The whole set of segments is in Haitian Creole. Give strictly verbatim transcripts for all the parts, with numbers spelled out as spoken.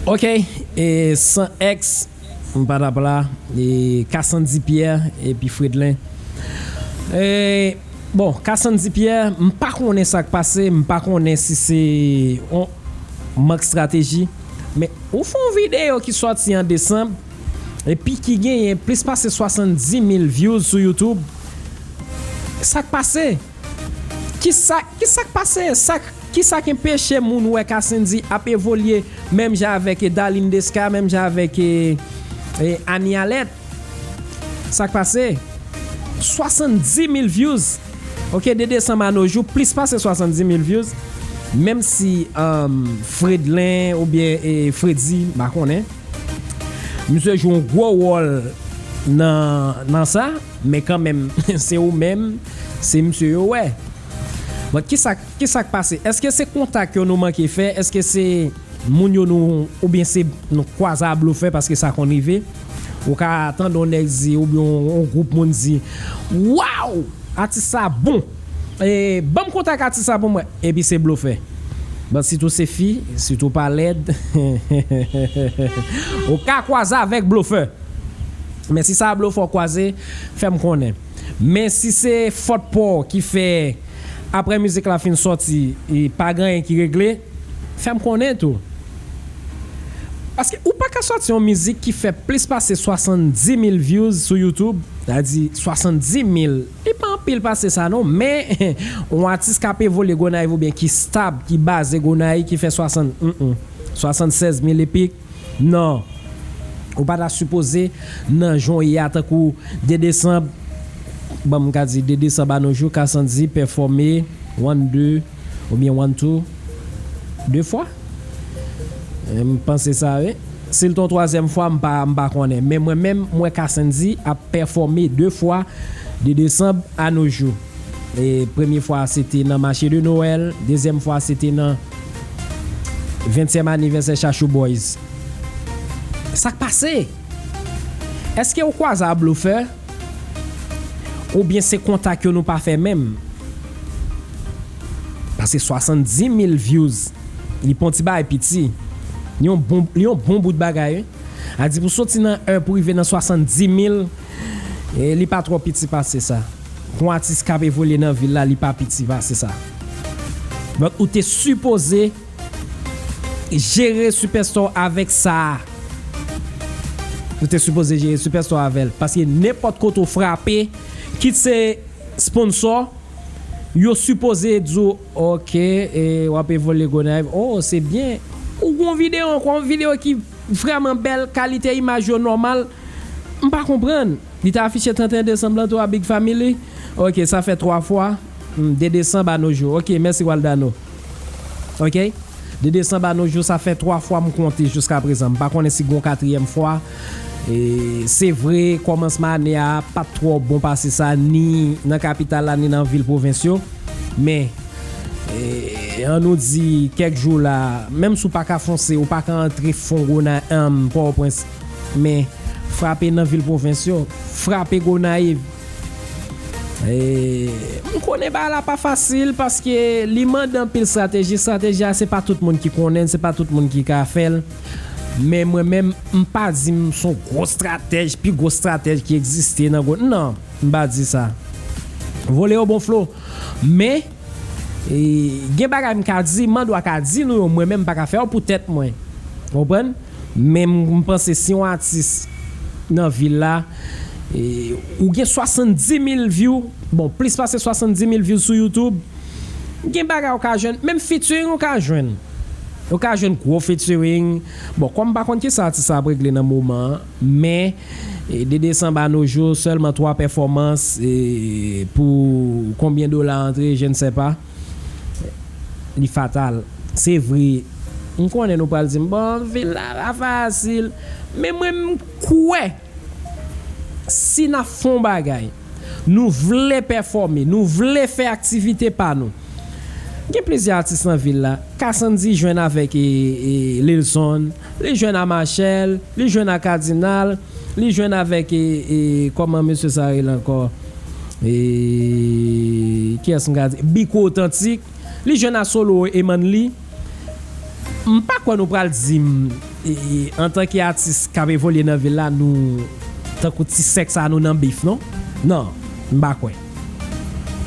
Ok, e san èks, m pa t ap la, e Cassandy Pierre epi Fredlin. E, bon, Cassandy Pierre, m pa konnen sa k pase, m pa konnen si se yon mank estrateji, men ou fè yon videyo ki sòti an desanm, epi ki genyen plis pase swasanndis mil views sou YouTube. Sa k pase? Kisa, kisa k pase? Sa k, kisa k enpeche moun wè Cassandy ap evolye menm jan avèk, e, Darline Desca, menm jan avèk, e, e, Annie Alerte? Sa k pase? Swasanndis mil views. Ok, de desanm a no jou, plis pase swasanndis mil views. Menm si, um, Fredlin oubyen, e, Freddy, m pa konnen. Misye jwe yon gwo wòl nan, nan sa, men kanmenm, se ou menm, se misye yo wè. But kisa, kisa k pase? Èske se kontak yo nou manke fè? Èske se moun yo nou, oubyen se nou kwaze a blofè, paske sa konn rive? Ou ka tande yon nèg di, oubyen yon, yon gwoup moun di, "Waw! Atis sa bon! E, ban m kontak atis sa pou mwen." Epi se blofè. But sitou se fi, sitou pa lèd, ou ka kwaze avèk blofè. Men si sa blofè w kwaze, fè m konnen. Men si se fòt pa w ki fè apre mizik la fin sòti, e pa gen anyen ki regle, fè m konnen tou. Paske ou pa ka sòti yon mizik ki fè plis pase swasanndis mil views sou YouTube, sa di swasanndis mil, li pa anpil pase sa non, men yon atis k ap evolye Gonayiv oubyen ki stab, ki baze Gonayiv, ki fè swasant, mm, mm, swasannsèz mil epi, non. Ou pa ta sipoze nan jan w ye a tankou de desanm, bon, m ka di de desanm a no jou, Cassandy pèfòme one, de, oubyen one, two, de fwa. E, m panse sa, wi. Si l t on twazyèm fwa, m pa, m pa konnen. Men mwen menm, m wè Cassandy ap pèfòme de fwa de desanm a no jou. E premye fwa, se te nan mache de Nwèl. Dezyèm fwa, se te nan ventyèm anivèsè Chachou Boys. Sa k pase? Èske ou kwaze a blofè? Oubyen se kontak yo nou pa fè menm? Paske swasanndis mil views, li pa yon ti bagay piti. Li yon bon, li yon bon bout bagay, wi. A di pou soti nan en pou rive nan swasanndis mil, e li pa twò piti pase sa. Pou yon atis k ap evolye nan vil la, li pa piti pase sa. Donk, ou te sipoze jere Superstore avèk sa. Ou te sipoze jere Superstore avè l. Paske nenpòt kote w frape, kit se sponsor, yo sipoze di w, "Ok, e w ap evolye Gonayiv. Oh, se byen." Ou gon videyo ankò, yon videyo ki vrèman bèl, kalite imaj yo nòmal. M pa konprann. Li te afiche trannteyen desanm lan tou a Big Family. Ok, sa fè twa fwa. Hmm, de desanm a no jou. Ok, mèsi Waldano. Ok? De desanm a no jou, sa fè twa fwa m konte jiska prezan. M pa konnen si gon katriyèm fwa. E, se vre, kòmansman ane a pa t twò bon pase sa, ni nan kapital la, ni nan vil pwovens yo. Men, e, ann nou di, kèk jou la, menm si w pa ka fonse, ou pa ka antre fon Gona-, anm, Pòtoprens, men frape nan vil pwovens yo, frape Gonayiv. E, m konnen bagay la pa fasil paske li mande anpil estrateji. Estrateji a, se pa tout moun ki konnen l, se pa tout moun ki ka fè l. Men mwen menm, m pa di m se yon gwo estratèj, pi gwo estratèj ki egziste nan gwo, non, m pa di sa. Vole yo bon flo. Men, e, gen bagay m ka di, m andwa ka di nou yo, mwen menm m pa ka fè yo pou tèt mwen. Ou konprann? Men m, m panse si yon atis nan vil la, e, ou gen swasanndis mil view, bon, plis pase swasanndis mil view sou YouTube, gen bagay ou ka jwenn, menm featuring ou ka jwenn. Ou ka jwenn gwo featuring. Bon, kòm m pa konn kisa atis la ap regle nan moman an, men, e, de desanm a no jou, sèlman twa pèfòmans, e, pou konbyen dola antre, je ne sais pas. Li fatal. Se vre. M konnen nou pral di m, "Bon, vil la pa fasil." Men mwen, m kwè, si n ap fè yon bagay, nou vle pèfòme, nou vle fè aktivite pa nou. Gen plizyè atis nan vil la. Cassandy jwenn avèk, e, e, Lilson, li jwenn a Machel, li jwenn a Cardinal, li jwenn avèk, e, e, kòman mesye sa rele ankò? E kiyès m ka di? Biko Otantik. Li jwenn a Solo e Manli. M pa kwè nou pral di m, e, e, antanke atis k ap evolye nan vil la, nou, tankou ti sèk sa, nou nan bif, non? Non, m pa kwè.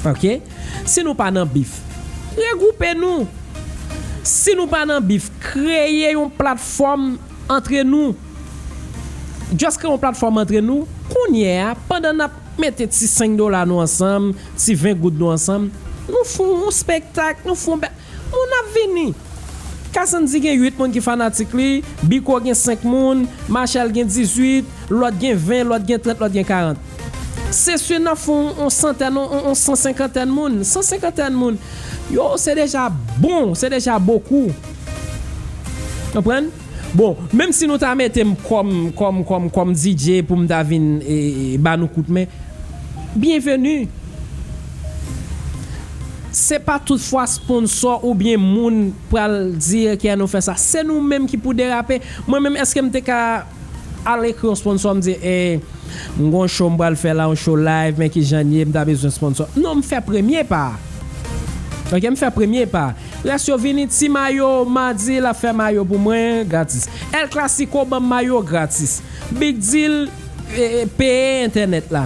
Oke? Si nou pa nan bif, regwoupe nou. Si nou pa nan bif, kreye yon platfòm antre nou. Just kreye yon platfòm antre nou. Kounye a, pandan n ap mete ti senk dola nou ansanm, ti ven goud nou ansanm, nou fè yon spektak, nou fè yon bè-, moun ap vini. Kassandy gen uit moun ki fanatik li, Biko gen senk moun, Machèl gen dizuit, lòt gen ven, lòt gen trant, lòt gen karant. Se si n ap fè yon, yon santèn, yon, yon, yon san senkantèn moun, san senkantèn moun. Yo, se deja bon, se deja bokou. Konprann? Bon, menm si nou ta mete m kòm, kòm, kòm, kòm D J pou m ta vin, e, e, ba nou kout men, byenveni. Se pa tout fwa sponsò oubyen moun pral di, "Kè nou fè sa." Se nou menm ki pou derape. Mwen menm, èske m te ka al ekri yon sponsò, m di, "E, m gon show m pral fè la, yon show live, men ki jan l ye, m ta bezwen sponsò." Non, m fè premye pa. Oke, m fè premye pa. Rès yo vini, ti mayo, Madi, l ap fè mayo pou mwen, gratis. El Clasico, ban m mayo, gratis. Big Deal, e, e, peye entènèt la.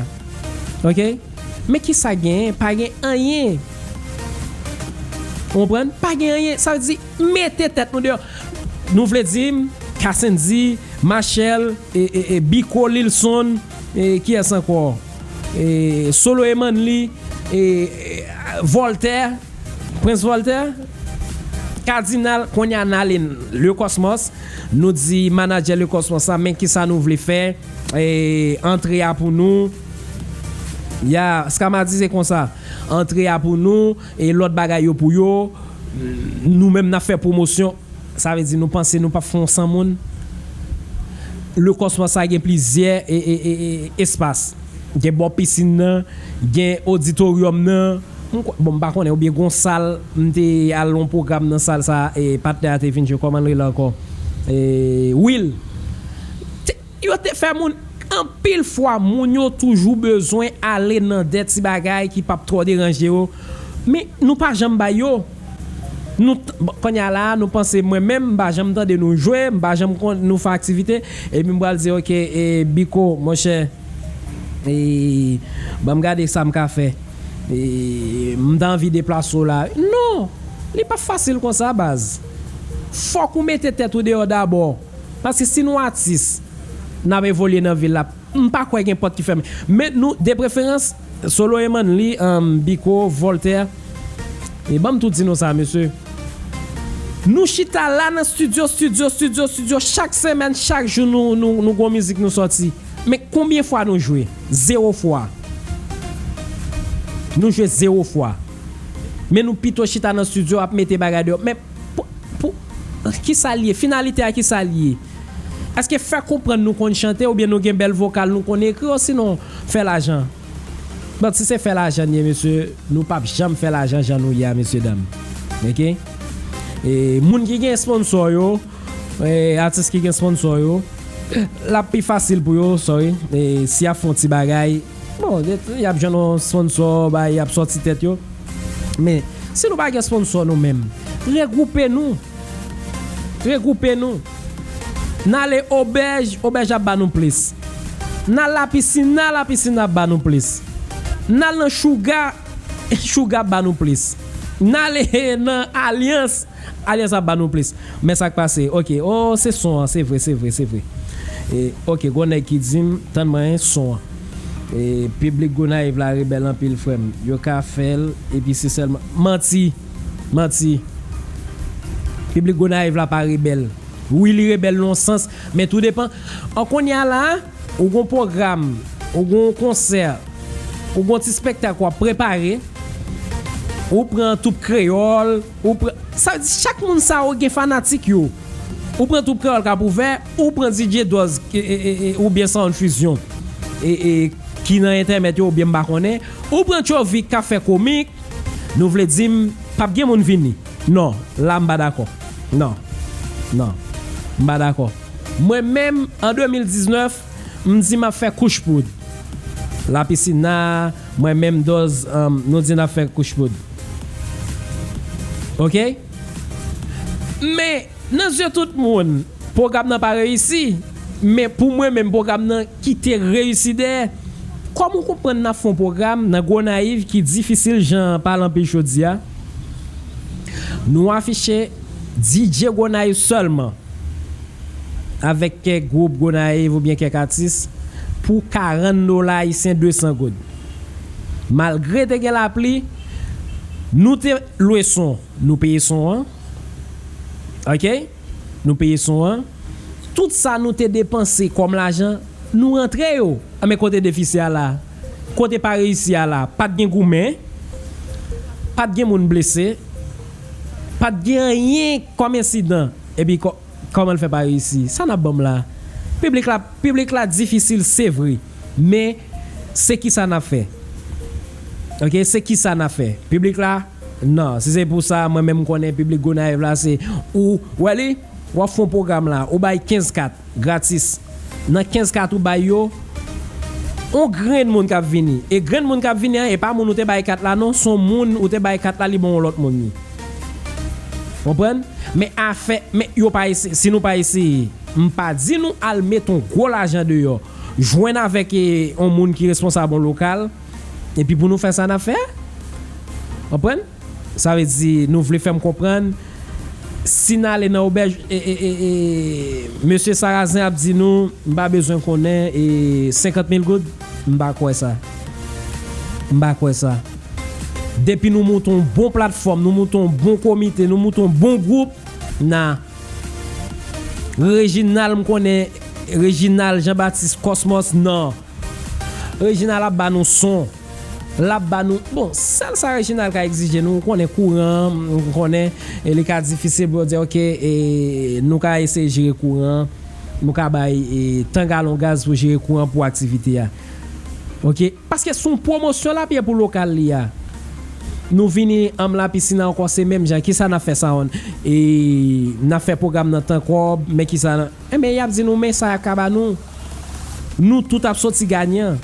Oke? Men ki sa genyen? Pa gen anyen. Ou konprann? Pa gen anyen. Sa vle di, mete tèt nou deyò. Nou vle di m, Kassendy, Machèl, e, e, e, Biko, Lilson, e, kiyès ankò? E, Solo Emanly, e, e, Voltaire, Prince Voltaire, Cardinal, kounye a n ale Le Cosmos, nou di manadjè Le Cosmos la, men kisa nou vle fè, e, antre a pou nou, ya, Scamady se konsa, antre a pou nou, e lòt bagay yo pou yo, nou menm n ap fè pwomosyon, sa vle di nou panse nou p ap fè yon san moun, Le Cosmos sa gen plizyè, e, e, e, e, espas. Gen bò pisin nan, gen oditoryòm nan. M kwè, bon, m pa konnen, oubyen gon sal, m te al yon pwogram nan sal sa, e patnè a te vin jwe, kòman l rele ankò? E, Will. Te, yo te fè moun, anpil fwa, moun yo toujou bezwen ale nan de ti bagay ki p ap twò deranje yo. Men, nou pa janm bay yo. Nou t-, bon, kounye a la, nou panse, mwen menm, m pa janm tande nou jwe, m pa janm konn nou fè aktivite, epi m pral di, "Oke, e, Biko, monchè, e, ban m gade sa m ka fè. E, m ta anvi deplase w la." Non! Li p ap fasil konsa, baz. Fòk ou mete tèt ou deyò dabò. Paske si nou atis, n ap evolye nan vil la. M pa kwè gen pòt ki fèmen. Men nou, de preferans, Solo Emanly, um, Biko, Voltaire. E ban m tou di nou sa, mesye. Nou chita la nan studio, studio, studio, studio, chak semèn, chak jou nou, nou, nou gon mizik nou sòti. Men konbyen fwa nou jwe? Zewo fwa. Nou jwe zewo fwa. Men nou pito chita nan studio ap mete bagay deyò. Men pou, pou, kisa l ye? Finalite a kisa l ye? Èske fè konprann nou konn chante oubyen nou gen bèl vokal, nou konn ekri, osinon fè lajan? Bon, si se fè lajan n ye, mesye, nou p ap janm fè lajan jan nou ye a, mesye dam. Oke? E, moun ki gen sponsò yo, e, atis ki gen sponsò yo, l ap pi fasil pou yo, sorry. E, si y ap fè yon ti bagay, bon, y ap jwenn yon sponsò, bay, y ap sòti tèt yo. Men, si nou pa gen sponsò nou menm, regwoupe nou. Regwoupe nou. N ale Obèj, Obèj ap ba nou plis. N al Lapisina, Lapisina ap ba nou plis. N al nan Chouga, Chouga ap ba nou plis. N ale nan Alyans, Alyans ap ba nou plis. Men sa k pase, oke. Oh, se son an, se vre, se vre, se vre. E, oke, gon nèg ki di m, tann mwen, son an. E, piblik Gonayiv la rebèl anpil, frè m. Yo ka fè l, epi se sèlman. Manti! Manti! Piblik Gonayiv la pa rebèl. Wi, li rebèl nan yon sans, men tou depan. An kounye a la, ou gon pwogram, ou gon konsè, ou gon ti spektak w ap prepare, ou pran twoup kreyòl, ou pran, sa vle di chak moun sa yo gen fanatik yo. Ou pran twoup kreyòl k ap ouvè, ou pran D J Dòz, e, e, e, e, oubyen Sound Fusion, e, e, ki nan entèmèt yo, oubyen m pa konnen, ou pran Tchovi k ap fè komik, nou vle di m p ap gen moun vini. Non, la m pa dakò. Non. Non. M pa dakò. Mwen menm, an de mil diznèf, m di m ap fè kouch poud. Lapisina, Mwen menm, Dòz, um, nou di n ap fè kouch poud. Oke? Men, nan zye tout moun, pwogram nan pa reyisi. Men pou mwen menm, pwogram nan kite reyisi dèyè. Kòm ou konprann n ap fè yon pwogram nan Gonayiv ki difisil jan an pale anpil jodi a, nou afiche D J Gonayiv sèlman, avèk kèk gwoup Gonayiv oubyen kèk atis, pou karant dola ayisyen, de san goud. Malgre te gen lapli, nou te lwe son, nou peye son an. Oke? Nou peye son an. Tout sa nou te depanse kòm lajan, nou rantre yo. A, men kote defisi a la? Kote pa reyisi a la? Pa t gen goumen, pa t gen moun blese, pa t gen anyen kòm ensidan. Epi kò-, kòman l fè pa reyisi? Sa n ap ban m la? Piblik la, piblik la difisil, se vre. Men, se kisa n ap fè? Oke, se kisa n ap fè? Piblik la, non, si se pou sa, mwen menm m konnen piblik Gonayiv la, se ou, w wè li, w ap fè yon pwogram la, ou bay kenz kat, gratis. Nan kenz kat ou bay yo, yon grenn moun k ap vini. E grenn moun k ap vini an, e pa moun ou te bay kat la, non, se yon moun ou te bay kat la, li ban yon lòt moun li. Konprann? Men afè, men yo pa eseye, si nou pa eseye, m pa di nou al met yon gwo lajan deyò, jwenn avèk, e, yon moun ki responsab yon lokal, epi pou nou fè sa n ap fè. Konprann? Sa vle di, nou vle fè m konprann, si n ale nan obèj, e, e, e, e, mesye Sarazen ap di nou, m pa bezwen konnen, e, senkant mil goud, m pa kwè sa. M pa kwè sa. Depi nou monte yon bon platfòm, nou monte yon bon komite, nou monte yon bon gwoup, na Reginald, m konnen Reginald Jean Baptiste Cosmos, non. Reginald ap ba nou son. L ap ba nou, bon, sèl sa Reginald ka egzije nou, ou konnen kouran, ou konnen, e li ka difisil pou yo di, oke, e nou ka eseye jere kouran, nou ka bay, e, tan galon gaz pou jere kouran pou aktivite a. Oke? Paske se yon pwomosyon l ap ye pou lokal li a. Nou vini ann lapisin nan ankò, se menm jan. Kisa n ap fè sa, on? E n ap fè pwogram nan tan kòb, men kisa n, enben, y ap di nou, men sa y ap ka ba nou. Nou tout ap soti ganyan.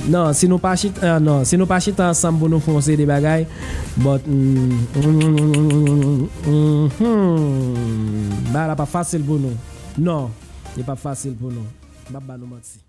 Non, si nou pa chita, ah, non, si nou pa chita ansanm pou nou fè yon seri de bagay, but, mm, mm, mm, mm, mm, bagay la p ap fasil pou nou. Non, li p ap fasil pou nou. M p ap ba nou manti.